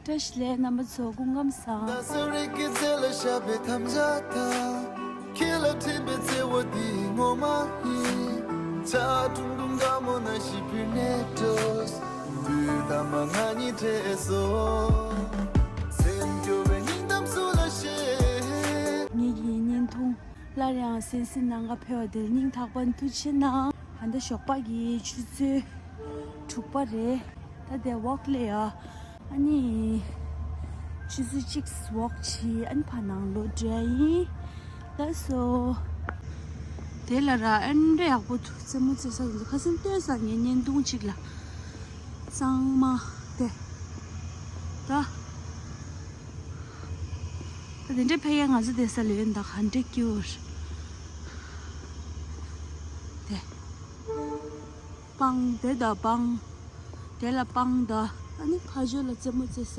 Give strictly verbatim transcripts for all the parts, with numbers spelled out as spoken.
བཀྲ་ཤིས་བདེ་ལེགས་རྣམ་པ་ཚོ། སྐུ་ཁམས་བཟང་། ཁྱེད་ལ་འཕྲིན་པའི་བརྩེ་བ་འདི་ངོ་མ་ཡིན། ཆ་ཀྲུང་ཀྲུང་དགའ་མོ་ན་ཞིག་པིར་ནེ་ཏོས། བུ་ད་མ་ང་གཉིས་བྲེས་སོ། སེམས་སྐྱོ་བའི་སྙིང་གཏམ་སུ་ལ་བཤད། ངེད་ཀྱི་བརྙན་ཐུང་སླར་ཡང་གསན་གཟིགས་གནང་ག་ཕེབས་པ་དེར་སྙིང་ཐག་པ་ནས་ཐུགས་རྗེ་ཆེ་གནང་། ད་ལྟ་ཞོགས་པ་གི་ཆུ་ཚོད་དྲུག་པ་རེད། ད་དེ་ཝོག་ལས་ཡ། ཨ་ནི་ཆུ་ཚོད་གཅིག་ཝོག་བྱས། ཨ་ནི་ཕར་ནང་ལོག་འགྲོ་ཡ་ཡིན། ལགས་སོ། དེ་ལ་ར་ཨེ་འདྲ་ཡག་པོ་འདུག་རྩེད་མོ་རྩེ་ས་འདི་ཚོ། ཁ་སང་ལྟོས་ས་ངའི་བརྙན་ཐུང་གཅིག་ལ། གཙང་མ་དེ། ད། ད་དེ་འདྲའི་ཕ་གིར་ང་ཚོ་བསྡད་ས་ལ་ཡོད་ད། ག་འདྲའི་སྐྱིད་པོ་རེད། དེ། སྤང་། དེ་ད་སྤང་། དེ་ལ་སྤང་ད། ཨ་ནི་ཕ་ཇོ་ལ་རྩེད་མོ་རྩེ་ས།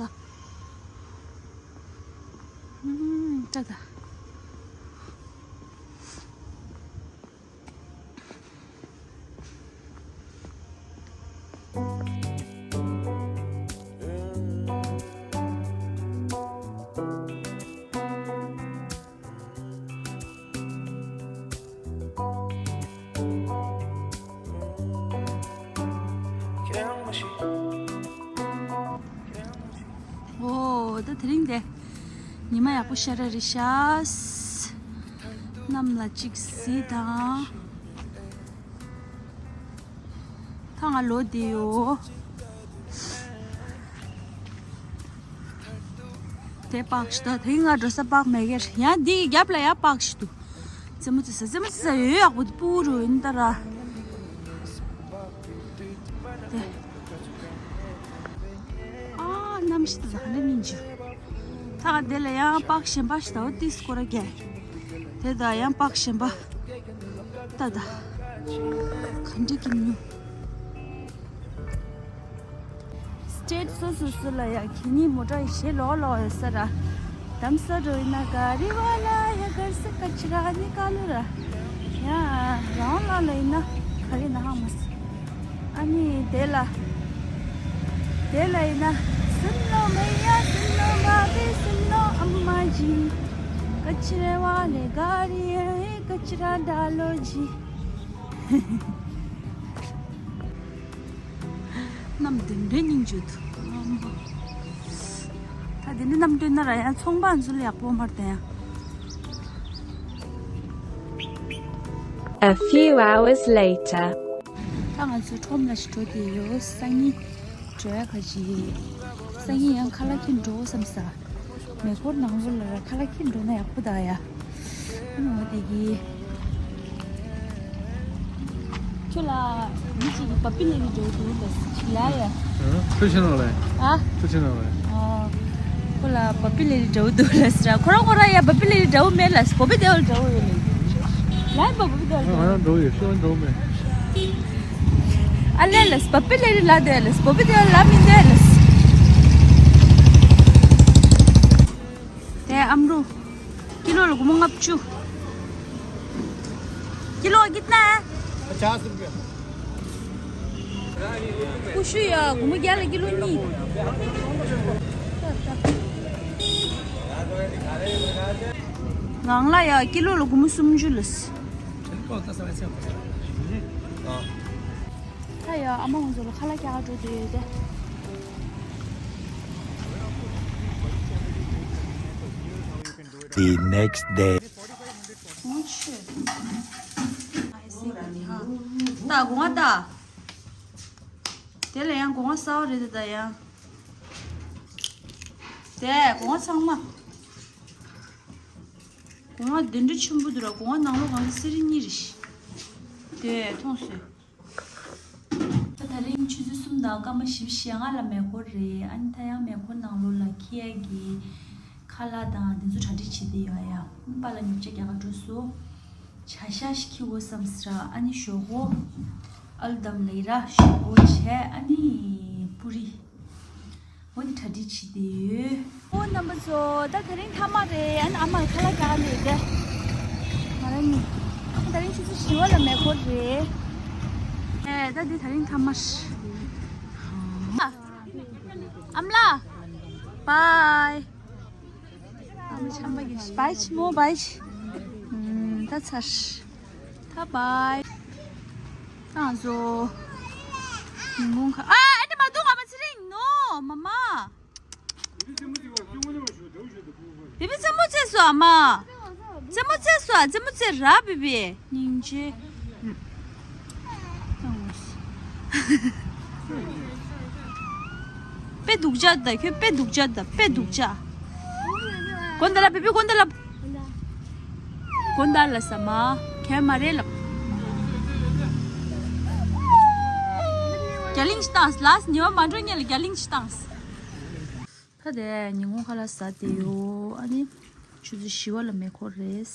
ཨུམ། ད་ད། ཨོ། ད་དེ་རིང་དེ་ཉི་མ་ཡག་པོ་ཤར་ར་རེད་ཤག་གནམ་ལ་གཅིག་གཟིགས་དང་། ད་ང་ལོག་བསྡད་ཡོད། དེ་པགས་ཤིག་ད། དེ་ང་འགྲོ་ས་པགས་མེད་ཀྱི་རེད། ཡང་འདི་རྒྱབ་ལ་ཡང་པགས་ཤིག་འདུག་རྩེད་མོ་རྩེ་ས། རྩེད་མོ་རྩེ་ས་ཡོད་ཡག་པོ་འདུག་སྤུ་རུ་ཡིན་ད་ར། དེ། ཨ། གནམ་གཤིས་ད་ག་འདྲ་སྙིང་རྗེ། ད་དེ་ལ་ཡང་པགས་གཞན་པ་ཞིག་ད། འོ་ཏིས་སྐོར་ར་རྒྱག་དེ་ད་ཡང་པགས་གཞན་པ། ད་ད། ག་འདྲ་སྐྱིད་ཉོ། སི་ཊེ་ཊི་སོ་སོ་སོ་ལ་ཡ་གད་སྙིགས་མོ་ཊ་ཞེ་ལོག་ལོག་ཡོད་ས་ར། དམ་ས་འགྲོ་ཡིན་ན་ག་རི་བ་ལ་ཡ་གར་ས་ཀ་ཅི་ར་ནི་ཀ་ལུ་ར། ཡ་རང་ལ་ལ་ཡིན་ན་ག་རི་ན་ཧང་མ་སི། ཨ་ནི་དེ་ལ། དེ་ལ་ཡིན་ན། सुन लो मैया सुन लो भाभी सुन लो अम्मा जी। कचरे वाले गाड़ी है, कचरा डालो जी। གནམ་དེ་འདྲའི་སྙིང་རྗེ་འདུག་ད་དེ་འདྲའི་གནམ་སྟོན་ན་ར་ཡང་ཚོང་པ་ཚོ་ལ་ཡག་པོ་མ་རེད་ད་ཡང་། A few hours later. ད་ང་ཚོ་ཁྲོམ་ལ་ཞིག་འགྲོ་བསྡད་ཡོད། སང་ཉིན་འགྲོ་ཡ་ག་ཅི། སང་ཉིན་ཡང་ཁ་ལག་འཁྱེར་འགྲོ་བསམ་ས། མེ་འཁོར་ནང་ལོགས་ལ་ར་ཁ་ལག་འཁྱེར་འགྲོ་ན་ཡག་པོ་ད་ཡ། ཨ་ནི་འོ་དེ་གི། ཁྱོད་ལ་མི་གཅིག་གིས་བ་པི་ལེ་རི་འདྲ་བོ་འདུག་ལབ་ཟེར་ལབ་ཡ། ཨ། ཁྱོད་ཕྱི་ནང་ལ། ཨ། ཁྱོད་ཕྱི་ནང་ལ། ཨ། ཁོ་ལ་བ་པི་ལེ་རི་འདྲ་བོ་འདུག་ལབ་ཟེར། ཁོ་རང་ཁོ་རང་ཡ་བ་པི་ལེ་རི་འདྲ་བོ་མེད་ལབ་ཟེར། བོ་པི་ཏེ་ཝལ་འདྲ་བོ་ཡོད་ལབ། ལབ་བ་བོ་པི་ཏེ་ཝལ་འདྲ་བོ། ང་རང་འདྲ་བོ་ཡོད། ཤོག་འདྲ་བོ་མེད། ཨ་ལས་ལབ་ཟེར། བ་པི་ལེ་རི་ལབ་འདུག་ལབ་ཟེར། བོ་པི་ཏེ་ཝལ་ལབ་མི་འདུག་ལབ་ཟེར། དེ་ཨམ་རུ། ཀི་ལོ་ལ་སྒོར་མོ་ལྔ་བཅུ། ཀི་ལོ་ཀི་ཏི་ན་ཧེ། पचास रुपया। ཀུ་ཤུ་ཡ་སྒོར་མོ་བརྒྱ་ལ་ཀི་ལོ་གཉིས། ངང་ལ་ཡ་ཀི་ལོ་ལ་སྒོར་མོ་སུམ་ཅུ་ལབ་ཟེར། ད་ཡ་ཨ་མ་ཁོང་ཚོ་ལ་ཁ་ལག་རྒྱག་འགྲོ་བསྡད་ཡོད་དེ། The next day. ད་སྒོ་ང་ད། དེ་ལ་ཡང་སྒོ་ང་གསར་པ་རེད་དེ་ད་ཡང་། དེ་སྒོ་ང་ཚང་མ། སྒོ་ང་དེ་འདྲ་ཆེན་པོ་འདུག་ར། སྒོ་ང་ནང་ལོགས་གང་ག་སི་རི་གཉིས་རེད་ཤག་དེ་མཐོང་སོང་། ད་དེ་རིང་ཆུ་ཚོད་གསུམ་དང་སྐར་མ་བཞི་བཅུ་ཞེ་ལྔ་ལ་མེ་འཁོར་རེད། ཨ་ནི་ད་ཡང་མེ་འཁོར་ནང་ལོགས་ལ་འཁྱེར་ཡ་གི་ཁ་ལག་དང་དེ་ཚོ་གྲ་སྒྲིག་བྱེད་བསྡད་ཡོད་ཡ། ཨ་ནི་པཱ་ལགས་ཉོ་ཆ་རྒྱག་ག་འགྲོ་སོང་། བྱ་ཤ་ཞིག་འཁྱེར་དགོས་བསམ་ཟེར། ཨ་ནི་ཞོག་ཁོག་ཨལ་དམ་ལ་ཡི་ར་ཞོག་ཁོག་བྱས། ཨ་ནི་པུ་རི། འོ་དེ་གྲ་སྒྲིག་བྱེད་བསྡད་ཡོད། ཨོ་རྣམ་པ་ཚོ། ད་དེ་རིང་མཐའ་མ་རེད། ཨ་ནི་ཨ་མ་ལ་ཁ་ལག་རྒྱག་ནས་དེ། ང་རང་གཉིས། ཨ་ནི་དེ་རིང་ཆུ་ཚོད་བཞི་པ་ལ་མེ་འཁོར་རེད། ཨེ། ད་འདི་དེ་རིང་མཐའ་མ་རེད། ཨ་མ་ལགས། བའི། ཨ་མ་ཆམ་པ་གི་བའི་ཆི་མོ་བའི་ཆི། ཨུམ། ད་ཚར། ད་བའི། ད་ང་ཚོ་ཉིན་གུང་ཁ། ཨ་ཨ་ནི་མ་འདུག་ཨ་མ་ཚེ་རིང་ནོ་མ་མ། བི་བི་རྩེད་མོ་རྩེས་སོ་ཨ་མ། རྩེད་མོ་རྩེས་སོ་ཨ། རྩེད་མོ་རྩེས་ར་བི་བི། སྙིང་རྗེ། དཔེ་སྡུག་ཅག་ད་ཁྱོད། དཔེ་སྡུག་ཅག་ད། དཔེ་སྡུག་ཅག། དགོན་བདག་ལ་བི་བི། དགོན་བདག་ལ། དགོན་བདག་ལ་ཟ་མ། གལ་མ་རེད་ལབ། རྒྱ་གླིང་ཞིག་བཏང་ལགས། ཉི་མ་མ་འགྲོ་སྔོན་ལ་རྒྱ་གླིང་ཞིག་བཏང་། ད་དེ་ཉིན་གུང་ཁ་ལག་ཟ་བསྡད་ཡོད། ཨ་ནི་ཆུ་ཚོད་བཞི་པ་ལ་མེ་འཁོར་རེད།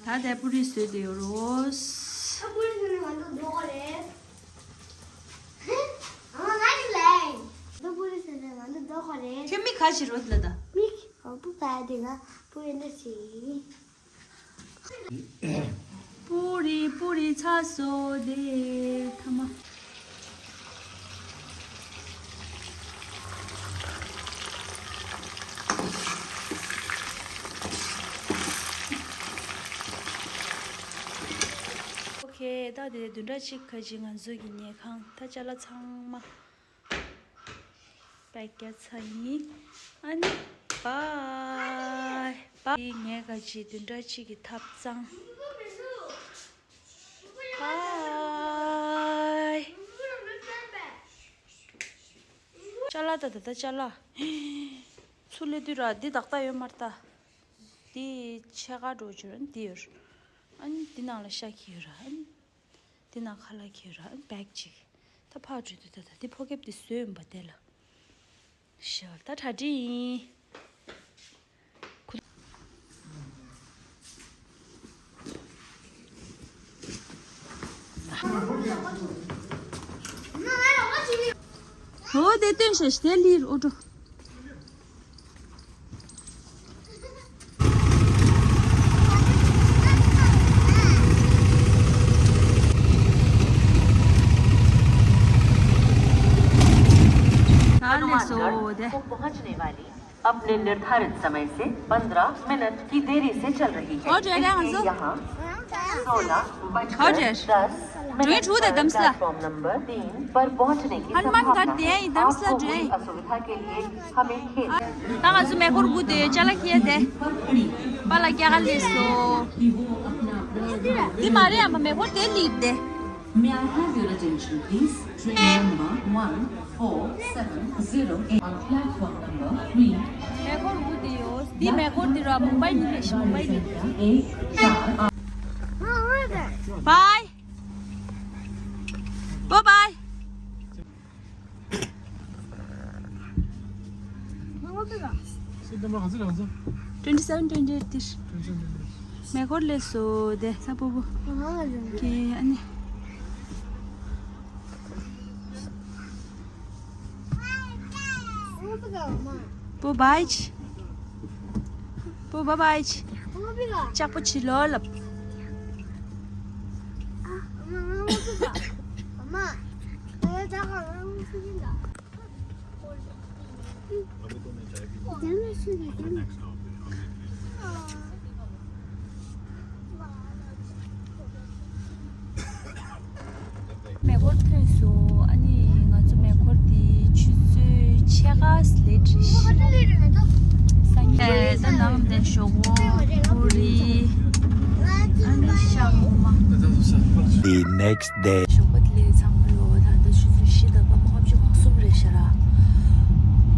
ད་ལྟ་པུ་རི་བཟོས་བསྡད་ཡོད་རོ། ཁྱོད་མིག་ག་བྱེད་རོ་ལ་ད། མིག་ཨ་པུ་ཕ་དེ་ན་པུ་ཡིན་ད་ཅི། པུ་རི་པུ་རི་ཚ་སོ་དེ་ཐ་མ། ཨོ་ཁེ། ད་དེ་བདུན་ཕྲག་གཅིག་ཁ་ཅིག་ང་ཚོ་གི་ཉལ་ཁང་ད་ཅ་ལག་ཚང་མ་པེག་རྒྱག་ཚར་ཡིན། ཨ་ནི་བའི་བའི། ངས་ག་ཅིག་བདུན་ཕྲག་གཅིག་གི་ཐབ་ཚང་། བའི། ཅ་ལག་ད་ད་ད་ཅ་ལག། ཚུར་སླེབས་དུས་ར་འདི་ཏག་ཏག་ཡོད་མ་རེད་ད། འདི་ཕྱེད་ཀ་འགྲོ་རྒྱུ་ར་འདི་ཡོད་ར། ཨ་ནི་འདི་ནང་ལ་ཤ་ཁྱེར་ཡོད་ར། ཨ་ནི་འདི་ནང་ཁ་ལག་ཁྱེར་ཡོད་ར། ཨ་ནི་བེག་གཅིག། ད་ཕར་འགྲོ་དུས་ད་ད་འདི་ཕོ་ཁེབས་འདི་བཟོས་ཡོད་པ་དེ་ལ། ཤ་ད་གྲ་སྒྲིག་ཡིན། ཨོ་དེ་སྟོན་ཤེས་དེ་ལིར་ཨོ་འགྲོ། हनुमानगढ़ को पहुंचने वाली अपने निर्धारित समय से पन्द्रह मिनट की देरी से चल रही है। और जो है ना, इसलिए हंसो। यहाँ सोलह बजकर दस मिनट पर प्लेटफॉर्म नंबर तीन पर पहुंचने की संभावना है। आपको हुई असुविधा के लिए हमें खेद है। ད་ང་ཚོ་མེ་འཁོར་སྒུག་བསྡད་ཡོད། ཅ་ལག་ཁྱེར་ཏེ་པཱ་ལགས་སྐྱེལ་ག་སླེབས་སོང་། འདི་མ་རེད་ཨ་མ། མེ་འཁོར་དེ་སླེབས་ཏེ། May I have your attention, please? Train number one four seven zero eight on platform number three. མེ་འཁོར་སྒུག་བསྡད་ཡོད། འདི་མེ་འཁོར་འདི་ར་མུམ་བྷའི་ནས་སླེབས་ཤག་མུམ་བྷའི་ནས། Bye. Bye bye. Twenty seven, twenty eight དེར། མེ་འཁོར་སླེབས་སོང་དེ་ས་པོ་པོ། ཀེ་ཨ་ནི། པོ་བའི་ཆི། པོ་བ་བའི་ཆི། ལྕགས་པོ་ཆི་ལོ་ལབ། མེ་འཁོར་ཐོན་སོང་། ཨ་ནི་ང་ཚོ་མེ་འཁོར་འདི་ཆུ་ཚོད་ཕྱེད་ཀ་ལེ་ཊི་རེད། སང་ཉིན་ད་ནང་དེ་ཞོག་པོ་པུ་རི། ཨ་ནི་ཤ་འོ་མ། The next day. ཞོགས་པ་དེ་ལས་ཚང་མ་ལོ་ད་ལྟ་ཆུ་ཚོད་བཞི་དང་སྐར་མ་ལྔ་བཅུ་ང་གསུམ་རེད་ཤག་ར།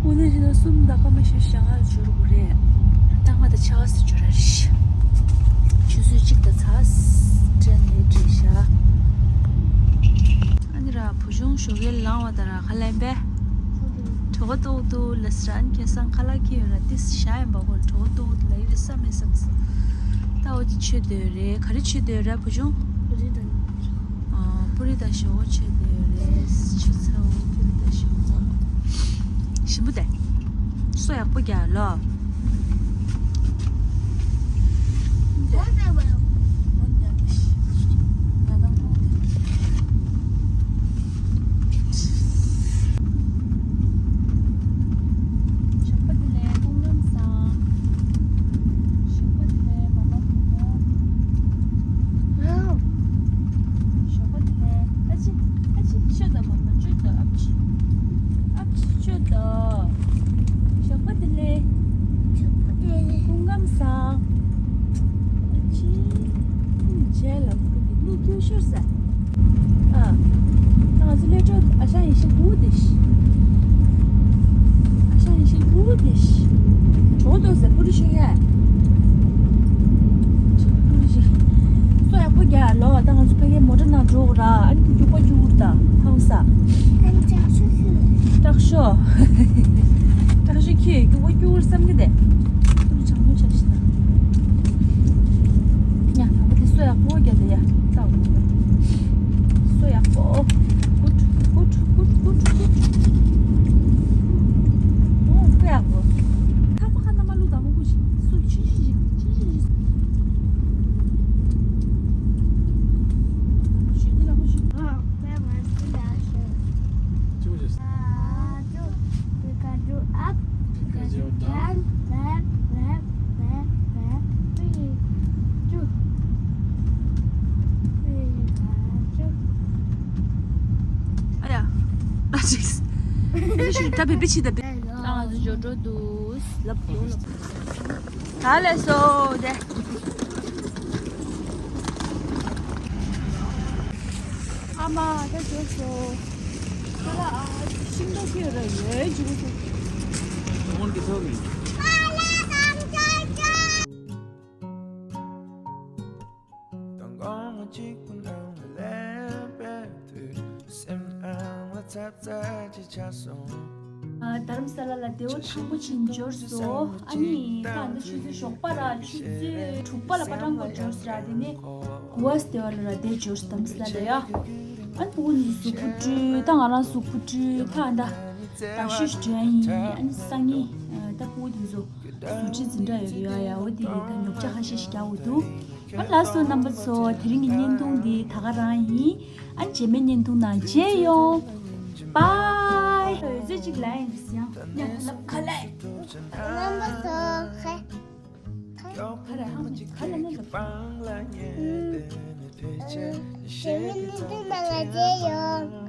དངོས་གནས་བྱས་ན་གསུམ་དང་སྐར་མ་བཞི་བཅུ་ཞེ་ལྔ་ལ་འབྱོར་དགོས་རེད། ད་ང་ད་ཆ་ཚང་འབྱོར་ར་རེད། ཆུ་ཚོད་གཅིག་དང་ཚ་ཏྲེན་ལེ་ཊི་རེད་ཤག་ཨ་ནི་ར་བུ་ཆུང་ཞོགས་ཀས་ལངས་པ་དང་ར་ཁ་ལན་པས། གྲོད་ཁོག་ལྟོགས་འདུག་ལབ་ས་ར། ཨ་ནི་ཁ་སང་ཁ་ལག་ཁྱེར་ཡོད་ར། ཏིས་ཞག་ཡིན་པ་གོ། གྲོད་ཁོག་ལྟོགས་འདུག་ལབ་ཡོད་རེད། བསམ་མེད་བསམ་སོང་། ད་འོ་དེ་མཆོད་འདོད་རེད། ག་རེ་མཆོད་འདོད་རེད་བུ་ཆུང་། པུ་རི་དང་། ཨ། པུ་རི་དང་ཞོག་ཁོག་མཆོད་འདོད་རེད། ཆུ་ཚོད་འོ་པུ་རི་དང་ཞོག་ཁོག་ཞིམ་པོ་དེ། སོ་ཡག་པོ་རྒྱག་ལོ། འོ་དེ། འོ་དེ། ཡ་དང་འོ་དེ། Petro aşağı yeşil bu diş. Aşağı yeşil bu diş. Çoğu da olsa bu dişin ya. Bu dişin. Soya bu gel lo. Daha sonra pek motor na çok ra. Ani bu çok çok da. Hamsa. Trakşo. Trakşo ki. Çok çok sam gide. Bunu çamur çalıştı. ཡ། ད་འདི་སོ་ཡག་པོ་རྒྱག་དེ་ཡ། ལྟ་འོ། སོ་ཡག་པོ། ཀུཊ་ཀུཊ་ཀུཊ་ཀུཊ་ཀུཊ། ཨོ་སོ་ཡག་པོ། ཁ་པ་ཁ་ན་མ་ལུ་དང་མོ་ཀུ་ཤི། སུ་ཆི་ཆི་ཆི་ཆི་ཆི་ཆི། ཞུ་དེ་ལ་མོ་ཞུ། ཨ། ད་ང་སུ་ལ་ཞུ། ཅི་མོ་ཞུ། ཨ། ཏུ། ཏུ་ཀ་ཏུ་ཨབ། ཏུ་ཀ་ཏུ་ཌན། ལེབ་ལེབ་ལེབ་ལེབ། ཏུ། ཏུ་ཀ་ཏུ། ཨ་ཡ། ད་ཅིག་ད་བེ་བེ་ཆི་ད་བེ། ང་ཚོ་འབྱོར་འགྲོ་འདུག་ལབ་འདུག་ལབ། ད་ལས་སོ་དེ། ཨ་མ་ད་འབྱོར་སོ། ཁ་ལ་ཨ་ཤིང་ཏོག་ཁྱེར་ར་ཡོད་འཇུག་སོ། དང་གོང་གཅིག་པུ་ནང་ལ་སླེབས་པའི་དུས། སེམས་ནང་ལ་ཚ་ཚ་ཅིག་ཆགས་སོང་། ཨ། རྡ་རམ་ས་ལ་ལ་དེ་བོ་ཐང་པོ་ཅིག་འབྱོར་སོ། ཨ་ནི་ད་འདི་ཆུ་ཚོད་ཞོགས་པ་ར་ཆུ་ཚོད་དྲུག་པ་ལ་པ་ཊན་ཀོཊ་འབྱོར་སོ་ར། དེ་ནས་གུ་ཝ་སི་དེ་བ་ལ་ར་དེ་འབྱོར་སོ། རྡ་རམ་ས་ལ་ལ་ཡ། ཨ་ནི་ཕྲུ་གུ་གཟུགས་པོ་བཀྲུས། ད་ང་རང་གཟུགས་པོ་བཀྲུས། ད་ཨ་ད་ད་ཤུ་ཤུ་འགྲོ་ཡ་ཡིན། ཨ་ནི་སང་ཉིན་ཨ་ད་ཕྲུ་གུ་དེ་ཚོ་གཟུགས་བཀྲུས་འཛིན་གྲྭ་ཡོད་རེད་ཡ། ཡ་འོ་དེ་ད་ཉོ་ཆ་ཁ་ཤས་ཤིག་རྒྱག་དགོས་འདུག་ཨ་ལགས་སོ་རྣམ་པ་ཚོ། དེ་རིང་གི་བརྙན་ཐུང་འདི་ད་ག་རང་ཡིན། ཨ་རྗེས་མའི་བརྙན་ཐུང་ནང་མཇལ་ཡོང་། བཱའི། འོད་ཟེར་གཅིག་ལ་ཡིན་ཟེར་ཡང་ཉག་ལབ་ཁ་ལས། རྣམ་པ་ཚོ་ཧེ། ཁ་རེ་ཧང་ཁ་ལ་ནི་ལབ། རྗེས་མའི་བརྙན་ཐུང་ནང་ལ་མཇལ་ཡོང་།